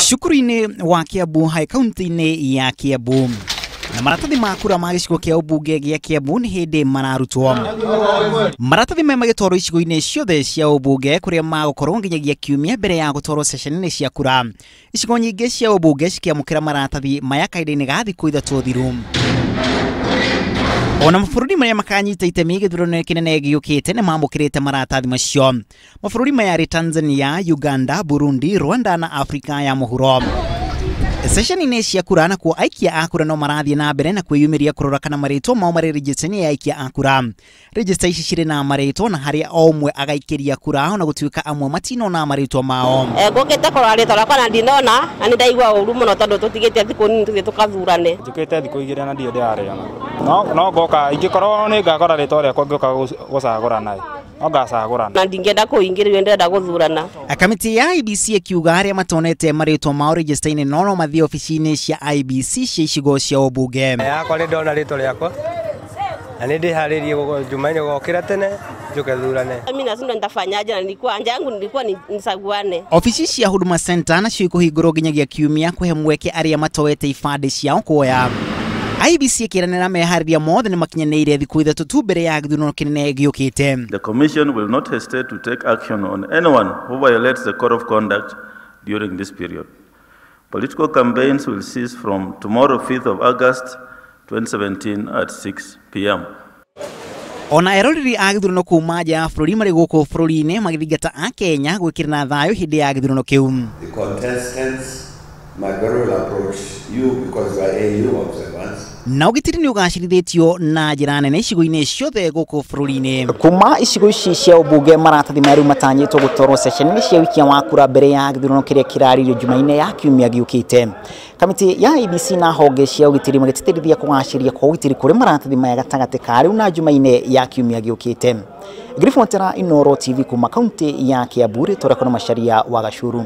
Cukuru-inĩ wa Kiambu High kaunti-inĩ ya Kiambu na maratathi ma kura ma gĩcigo kĩa ũmbunge gĩa Kiambu nĩ hĩndĩ mararutwo. Maratathi maya magĩtwarwo icigo-inĩ ciothe cia ũmbunge kũrĩa magũkorwo nginyagia kiumia mbere ya gũtwarwo ceceni-inĩ cia kura. Icigo nyingĩ cia ũmbunge cikĩamũkĩra maratathi maya kahinda-inĩ ga thikũ 3 thiru. Ona mabũrũri marĩa makanyita itemi gĩthurano kĩnene gĩũkĩte nĩ mamũkĩrĩte maratathi macio. Mabũrũri maya arĩ Tanzania, Uganda, Burundi, Rwanda na Afrika ya mũhuro. Ceceni-inĩ cia kura nakuo aikia a kura no marathiĩ na mbere na kwĩyumĩria kũrora kana marĩtwa mao marĩ rĩjĩsta-inĩ ya aikia a kura. Rĩjĩsta ici cirĩ na marĩtwa na harĩa o ũmwe agaikĩria kura ona gũtuĩka amwe matinona marĩtwa mao. Ngũkĩte kũrora rĩtwa rĩakwa na ndinona na nĩ ndaigua ũru mũno tondũ tũtigĩte thikũ nini tũthiĩ tũkathurane. Njũkĩte thikũ 2 na ndirĩ ndĩrarĩona. No ngoka ingĩkorwo nĩ ngakora rĩtwa rĩakwa ngĩũka gũcagũrana. No ngacagũrana. Na ndingĩenda kũingĩrĩrio ndĩrenda gũthurana. Kamĩtĩ ya IEBC ĩkiuga arĩa matonete marĩtwa mao rĩjĩsta-inĩ no mathiĩ obici-inĩ cia IEBC cia icigo cia ũmbunge. Yakwa nĩ ndona rĩtwa rĩakwa na nĩ ndĩharĩirie Jumanne gũkĩra tene njoke thurane. Mimi nashindwa nitafanyaje na nilikuwa anja yangu nilikuwa nisaguane. Obici cia Huduma Center nacio ikũhingũrwo nginyagia kiumia kũhe mweke arĩa matoete ibandĩ ciao kuoya. IEBC ĩkĩranĩra meharĩria mothe nĩ makinyanĩire thikũ 3 tu mbere ya gĩthurano kĩnene gĩũkĩte. The commission will not hesitate to take action on anyone who violates the code of conduct during this period. Political campaigns will cease from tomorrow, 5th of August 2017 at 6 p.m. Ona eroreri a gĩthurano kuma nja ya bũrũri marĩ gũkũ bũrũri-inĩ magĩthingata a Kenya gwĩkĩrana thayũ hĩndĩ ya gĩthurano kĩu. The contestants might very well approach you because you are AU observers. Na ũgitĩri nĩ ũgacĩrithĩtio na njĩra nene icigo-inĩ ciothe gũkũ bũrũri-inĩ. Kuma icigo ici cia ũmbunge maratathi maya rĩu matanyĩtwo gũtwarwo ceceni-inĩ cia wikia wa kura mbere ya gĩthurano kĩrĩa kĩrarĩrio Jumaine ya kiumia gĩũkĩte. Kamĩtĩ ya IEBC na honge cia ũgitĩri magĩtĩtĩrithia kũgacĩria kwa ũgitĩri kũrĩ maratathi maya gatagatĩ ka rĩu na Jumaine ya kiumia gĩũkĩte. Ngiribotera Inooro TV kuma kaunti ya Kiambu, rĩtwa rĩakwa nĩ Macharia wa Gacuru.